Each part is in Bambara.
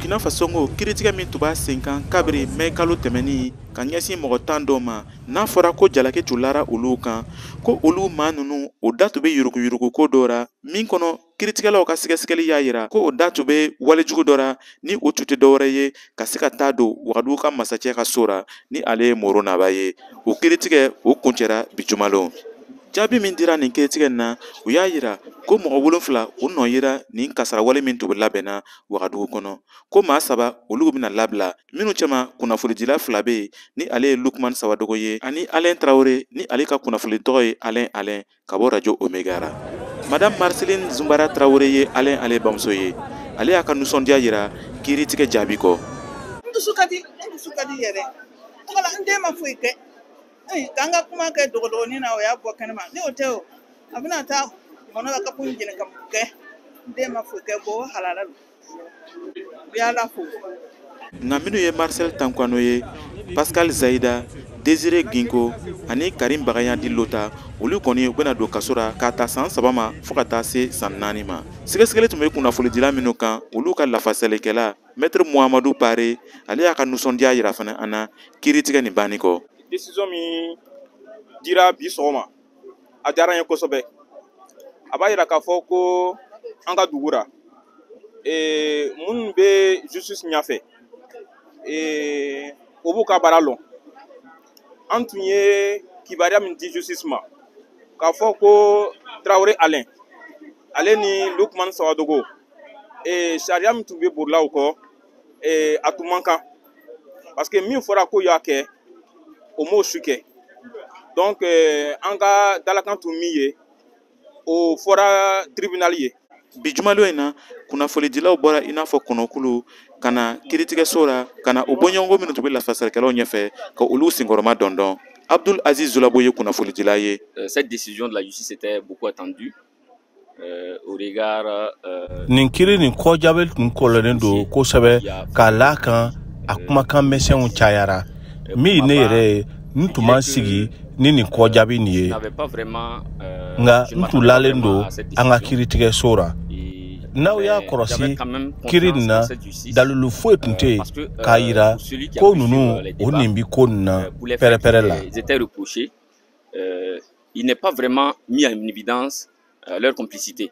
Burkina Faso ko kiiritigɛ min tun b'a sen kan kabiri mɛ kalo tɛmɛnin ka ɲɛsin mɔgɔ 10 dɔw ma, n'a fɔra ko jalaki tun lara olu kan, ko olu maa ninnu o da tun bɛ yuruguyurugu ko dɔ ra min kɔnɔ. Kiiritigɛlaw ka sɛgɛsɛgɛli y'a yira ko o da tun bɛ walejugu dɔ ra ni o tun tɛ dɔwɛrɛ ye ka se ka taa don Wagadugu ka masacɛ ka so ra ni ale ye Moro Naba ye. O kiiritigɛ o kuncɛra bi jumalon. Jaabi min dira nin kiiritigɛ in na, u y'a yira ko mɔgɔ 7 o nɔ yera nin kasarawale min tun bɛ labɛnna Wagadugu kɔnɔ, ko maa 3 olu bɛna labila, minnu cɛma kunnafonidila 2 bɛ yen ni ale ye Lukman Sawadogo ye ani Alain Traoré ni ale ka kunnafoni tɔgɔ ye Alain Alain ka bɔ Radio Omega ra. Madame Marceline Zumbara Traoré ye Alain Alain bamuso ye. Ale y'a ka nisɔndiya yira kiiritigɛ jaabi kɔ. N dusu ka di, n dusu ka di yɛrɛ. N den ma foyi kɛ. K'an ka kuma kɛ dogodogonin na, o y'a bɔ kɛnɛma. Ni o tɛ o, a bɛna taa mɔnɔ ka kapu in jeni ka mun kɛ. N den ma foyi kɛ, bɔ halala don. N bɛ Ala fo. Nka minnu ye Marcel Tankwano ye, Pascal Zayida, Désiré Ginko ani Karim Bagaya di Lota, olu kɔni u bɛna don kaso la k'a ta san 3 ma fo ka taa se san 4 ma. Sɛgɛsɛgɛli tun bɛ kunnafonidila minnu kan, olu ka lafasalikɛla Maître Muhamadu Pare, ale y'a ka nisɔndiya yira fana an na kiiritigɛ nin banni kɔ. Décision min dira bi sɔgɔma, a diyara n ye kosɛbɛ. A b'a yira k'a fɔ ko an ka dugu ra, minnu bɛ justice ɲɛfɛ, o b'u ka baara lɔn. An tun ye kibaruya min di justice ma k'a fɔ ko Traoré Alain ale ni Lukman Sawadogo, sariya min tun bɛ bolila o kɔ, a tun man kan, parce que min fɔra k'o y'a kɛ, o m'o su kɛ. Donc an ka dalakan tun min ye, o fɔra tribunal ye. Bi jumalon in na, kunnafonidilaw bɔra i n'a fɔ kɔnɔkulu ka na kiiritigɛso la ka na o bɔɲɔgɔnko minnu tun bɛ lafasalikɛlaw ɲɛfɛ ka olu senkɔrɔma dɔndɔn. Abdul Aziz Zulabo ye kunnafonidila ye. Cette décision de la justice était beaucoup attendue. Au regard Nin kiiri nin kɔjaabi tun kɔlɔlen don kosɛbɛ k'a la kan a kumakan misɛnw cayara. Min ne yɛrɛ ye, n tun ma sigi ni nin kɔjaabi nin ye, nka n tun lalen don an ka kiiritigɛso ra. N'aw y'a kɔlɔsi kiiri nin na, dalilu foyi tun tɛ yen k'a yira ko ninnu o nin bi ko nin na pɛrɛ-pɛrɛ la. Il n'est pas vraiment mis en évidence leur complicité.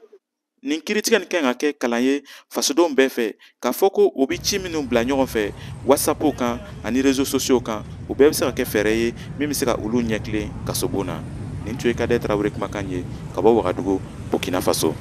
Nin kiiritigɛ nin kan ka kɛ kalan ye fasodenw bɛɛ fɛ k'a fɔ ko o bɛ ci minnu bila ɲɔgɔn fɛ WhatsApp kan ani réseaux sociaux kan, o bɛɛ bɛ se ka kɛ fɛɛrɛ ye min bɛ se ka olu ɲɛtilen kasobon na. Nin tun ye Kadɛ Tarawele kumakan ye ka bɔ Wagadugu, Burkina Faso.